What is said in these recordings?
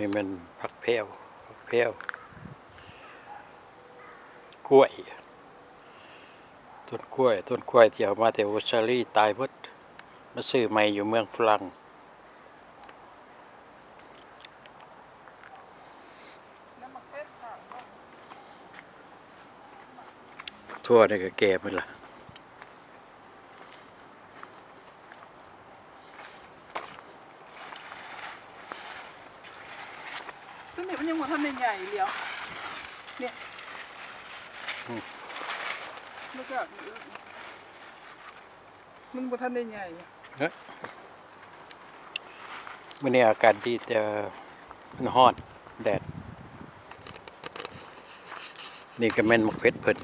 ນີ້ແມ່ນຜັກແພ້ວ ຜັກແພ້ວ ກ້ວຍ ຕົ້ນກ້ວຍ ຕົ້ນກ້ວຍທີ່ເອົາມາແຕ່ອົດສະຕາລີຕາຍໝົດ ມາຊື້ໃໝ່ຢູ່ເມືອງຝຣັ່ງ. ຖົ່ວນີ້ກໍແກ່ໝົດລະ. ຕົວນີ້ມັນຍັງບໍ່ທັນໄດ້ໃຫຍ່ຫຼຽວ ນີ້ ອືມ ມາຈາກ ມັນບໍ່ທັນໄດ້ໃຫຍ່. ເອີ ມື້ນີ້ອາກາດດີ ແຕ່ມັນຮ້ອນ ແດດ. ນີ້ກໍແມ່ນໝາກເຜັດເພິ່ນ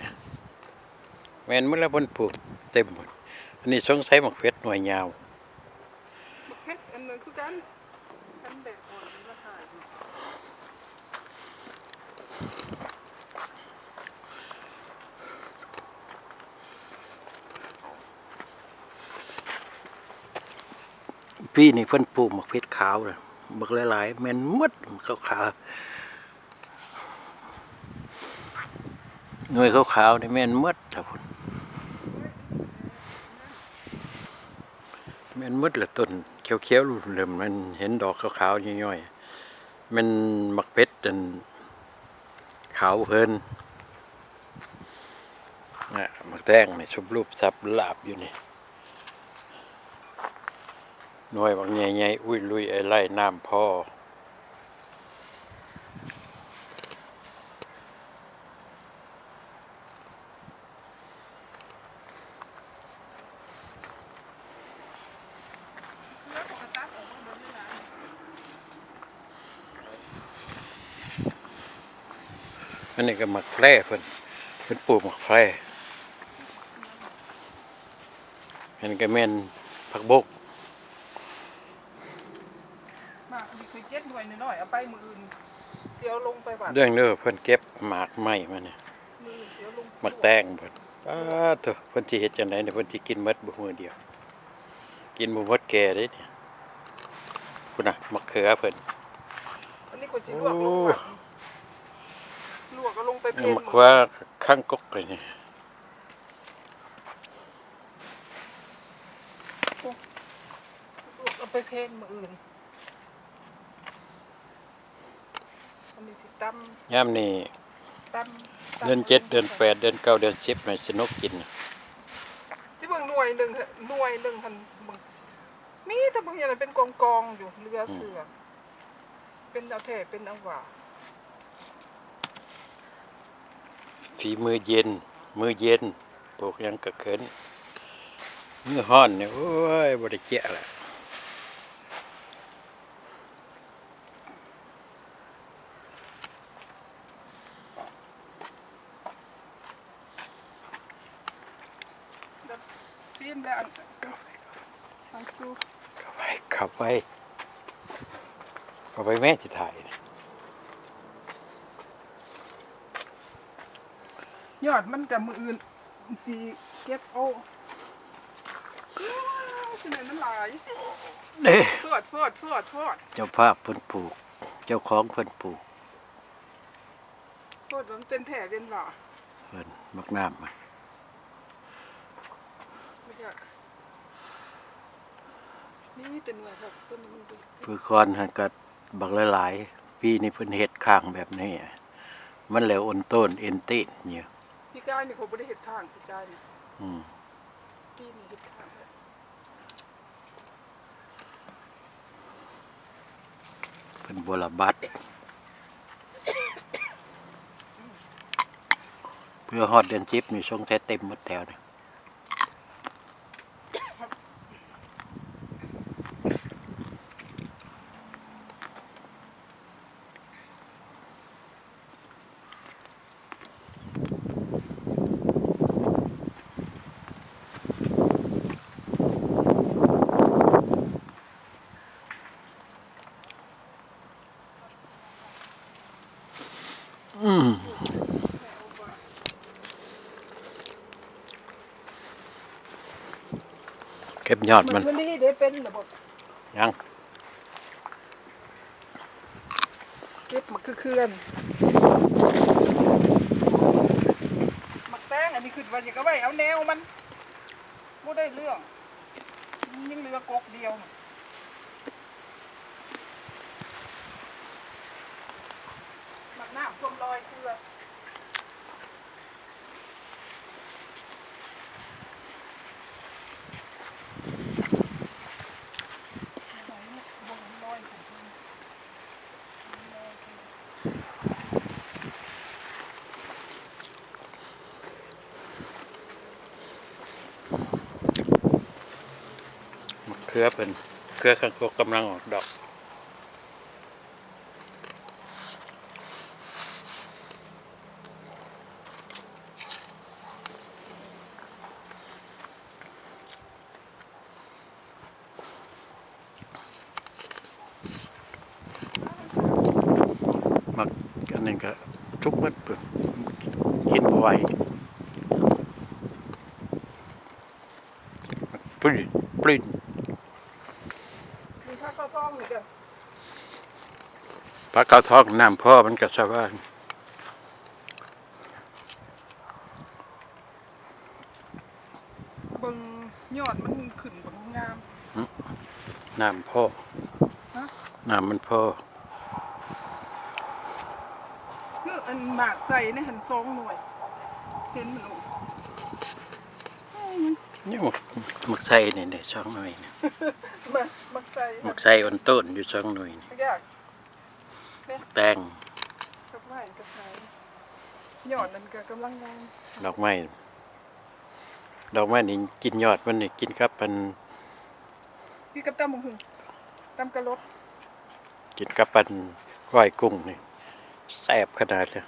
ແມ່ນໝົດແລ້ວ ເພິ່ນປູກເຕັມໝົດ. ອັນນີ້ສົງໄສໝາກເຜັດໜ່ວຍຍາວ. ໝາກເຜັດອັນນັ້ນຄືກັນ ຄັນແດດອ່ອນມັນລະຫາຍ. ປີນີ້ເພິ່ນປູກໝາກເຜັດຂາວນະ ບັກຫຼາຍໆ ແມ່ນໝົດ ຂາວໆ. ໜ່ວຍຂາວໆນີ້ແມ່ນໝົດລະພຸ້ນ ແມ່ນໝົດລະ. ຕົ້ນຂຽວໆ ເລີ່ມແມ່ນເຫັນດອກຂາວໆ ຍ່ອຍໆ ແມ່ນໝາກເຜັດອັນຂາວເພິ່ນ. ນະ ໝາກແຕງນີ້ ຊຸບລູບສັບລາບຢູ່ນີ້. ໜ່ວຍບັກໃຫຍ່ໆ ອຸ້ຍລຸຍໄອໄລ່ ນ້ຳພໍ. ອັນນີ້ກໍໝາກແຟເພິ່ນ ເພິ່ນປູກໝາກແຟ. ອັນນີ້ກໍແມ່ນຜັກບົກ ໝາກນີ້ຂ້ອຍເກັບໜ່ວຍນ້ອຍໆ ເອົາໄປມື້ອື່ນຊິເອົາລົງໄປວັດ. ເບິ່ງເດີ ເພິ່ນເກັບໝາກໄມ້ມານີ້ ມື້ອື່ນຊິເອົາລົງ ໝາກແຕງເພິ່ນ. ປາດໂທ້ ເພິ່ນຊິເຮັດຈັ່ງໃດນີ້ ເພິ່ນຊິກິນໝົດບໍ່ມື້ດຽວ? ກິນບໍ່ໝົດແກ່ເດ້ນີ້. ພຸ້ນນະ ໝາກເຂືອເພິ່ນ ອັນນີ້ຂ້ອຍຊິລວກລົງ ໂອ້ ວັດ ລວກເອົາລົງໄປເພັນ ໝາກຂວາຄັງກົກນີ້. ໂອ້ ເອົາໄປເພັນມື້ອື່ນ. ອັນນີ້ຊິຕຳ ຍາມນີ້ ຕຳ ຕຳ ເດືອນເຈັດ ເດືອນແປດ ເດືອນເກົ້າ ເດືອນສິບ ໃຫ້ສະໜຸກກິນ. ຊິເບິ່ງໜ່ວຍໜຶ່ງ ໜ່ວຍໜຶ່ງຫັ້ນ ເບິ່ງ ມີແຕ່ບາງຢ່າງເປັນກອງໆຢູ່ ເຫຼືອເຊື່ອ. ອືມ ເປັນເອົາແທ້ເປັນເອົາວ່າ. ຝີມືເຢັນ ມືເຢັນ ປູກຫຍັງກໍຂຶ້ນ. ມືຮ້ອນນີ້ ໂອ້ຍ ບໍ່ໄດ້ເຈຍລະ. ແບບ ຟີມແລ້ວອັນ ເຂົ້າໄປ ອັນຊູ ເຂົ້າໄປ ເຂົ້າໄປ ເຂົ້າໄປແມ່ ຊິຖ່າຍ. ຍອດມັນກະມື້ອື່ນຊິເກັບເອົາ. ຊິແມ່ນມັນຫຼາຍ ເດ້ ໂພດ ໂພດ ໂພດ ໂພດ. ເຈົ້າພາບເພິ່ນປູກ ເຈົ້າຂອງເພິ່ນປູກ. ໂພດວ່າມັນເປັນແທ້ເປັນວ່າ ເພິ່ນໝາກນ້ຳ ມັນຢາກ ມີແຕ່ໜ່ວຍ ເພິ່ນ ຕົ້ນນີ້ມັນ ເມື່ອກ່ອນຫັ້ນກະບັກຫຼາຍໆ ປີນີ້ເພິ່ນເຮັດຂ້າງແບບນີ້ ມັນແຫຼ້ວອົນໂຕນເອັນຕີນຢູ່. ປີກາຍນີ້ເຂົາບໍ່ໄດ້ເຮັດຂ້າງ ປີກາຍນີ້ ອືມ ປີນີ້ເຮັດຂ້າງ. ເພິ່ນບໍ່ລະບັດ ເພື່ອຮອດເດືອນສິບນີ້ ສົງໄສເຕັມໝົດແຖວນີ້. ອືມ ເກັບຍອດມັນ ມັນດີເດ້ ເປັນລະບໍ່? ຍັງ. ເກັບໝາກເຂືອ ໝາກແຕງ ອັນນີ້ຄິດວ່າຢາກເອົາໄວ້ເອົາແນວມັນ ບໍ່ໄດ້ເລື່ອງ ມັນຍັງເຫຼືອກົກດຽວ ໝາກນ້ຳ ສົມລອຍເຂືອ. ມະເຂືອເພິ່ນ ເຂືອຄາງຄົກກຳລັງອອກດອກ. ໝາກອັນນັ້ນກະສຸກເບິດ ກິນບໍ່ໄຫວ ປຶ້ນ ປຶ້ນ ມີຜັກເຂົ້າທ້ອງນີ້ເດີ ຜັກເຂົ້າທ້ອງ ນ້ຳພໍມັນກະສະບາຍ. ເບິ່ງຍອດມັນຂຶ້ນບັກງາມ ຫຶ ນ້ຳພໍ ຮະ ນ້ຳມັນພໍ ຄືອັນໝາກໄຊໃນຫັ້ນສອງໜ່ວຍ ເຫັນມັນອອກ ນີ້ໝາກ ໝາກໄຊນີ້ ນີ້ສອງໜ່ວຍນີ້ ໝາກ ໝາກໄຊ ໝາກໄຊອ່ອນໂຕນຢູ່ສອງໜ່ວຍນີ້ ແຕງ ດອກໄມ້ກະຂາຍ ຍອດນັ້ນກະກຳລັງງາມ ດອກໄມ້ ດອກໄມ້ນີ້ກິນຍອດມັນນີ້ ກິນກັບອັນ ກິນກັບຕຳບັກຫຸ່ງ ຕຳກະລົດ ກິນກັບອັນກ້ອຍກຸ້ງນີ້ ແຊບຂະໜາດເລີຍ.